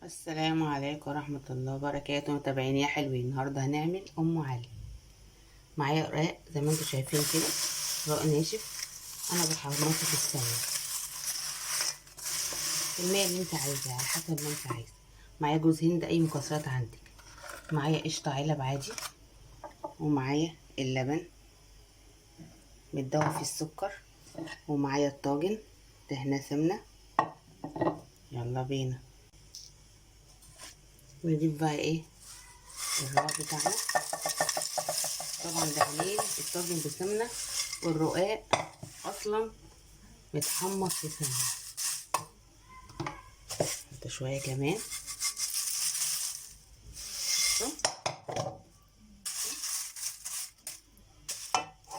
السلام عليكم ورحمة الله وبركاته. متابعين يا حلوين، النهاردة هنعمل أم علي. معايا رقاق زي ما انتم شايفين كده، رقاق ناشف. أنا بحمصه في السمنة، المية اللي انت عايزاها على حسب ما انت عايزة. معايا جوز هند، أي مكسرات عندك. معايا قشطة علب عادي، ومعايا اللبن متدوب في السكر، ومعايا الطاجن دهنه سمنة. يلا بينا نجيب بقى ايه الرقاق بتاعنا. طبعا دهنين الطاجن بسمنة، والرقاق اصلا متحمص في سمنة. حط شوية كمان.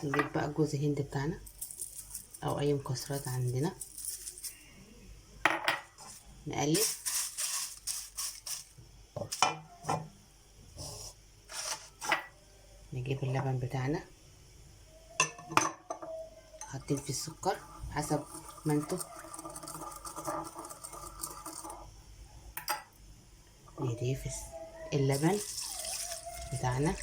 نجيب بقى الجوز الهند بتاعنا او اي مكسرات عندنا، نقلب. نجيب اللبن بتاعنا، حاطين فيه السكر حسب ما انتو. نضيف اللبن بتاعنا،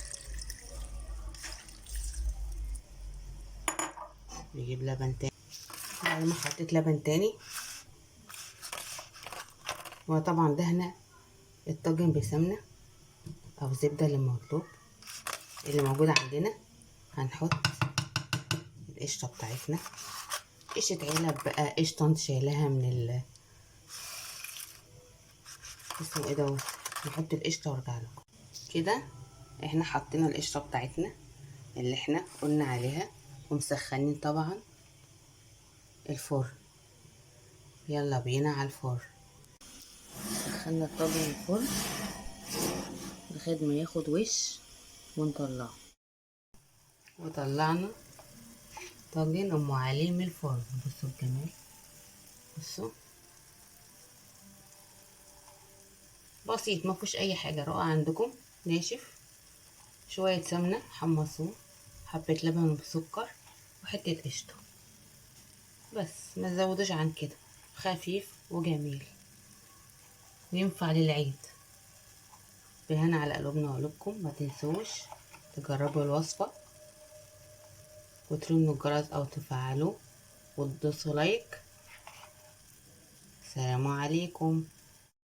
نجيب لبن تاني. بعد ما حطيت لبن تاني، وطبعا دهنه الطاجن بسمنه او زبده اللي مطلوب اللي موجود عندنا. هنحط القشطه بتاعتنا، قشطه علب بقى، قشطه انت شايلاها من ال اسمه ايه دوت. نحط القشطه وارجع لكم. كده احنا حطينا القشطه بتاعتنا اللي احنا قلنا عليها، ومسخنين طبعا الفرن. يلا بينا على الفرن. سخنا الطاجن الفرن لغايه ما ياخد وش ونطلعه. وطلعنا طاجن ام علي من الفرن. بصوا الجمال، بصوا بسيط ما فيهوش اي حاجه. رقاق عندكم ناشف، شويه سمنه حمصوه، حبه لبن بسكر، وحته قشطه بس، ما تزودوش عن كده. خفيف وجميل، ينفع للعيد. بالهنا على قلوبنا وقلوبكم. ما تنسوش تجربوا الوصفه وترنوا الجرس او تفعلوه وتدوسوا لايك. السلام عليكم.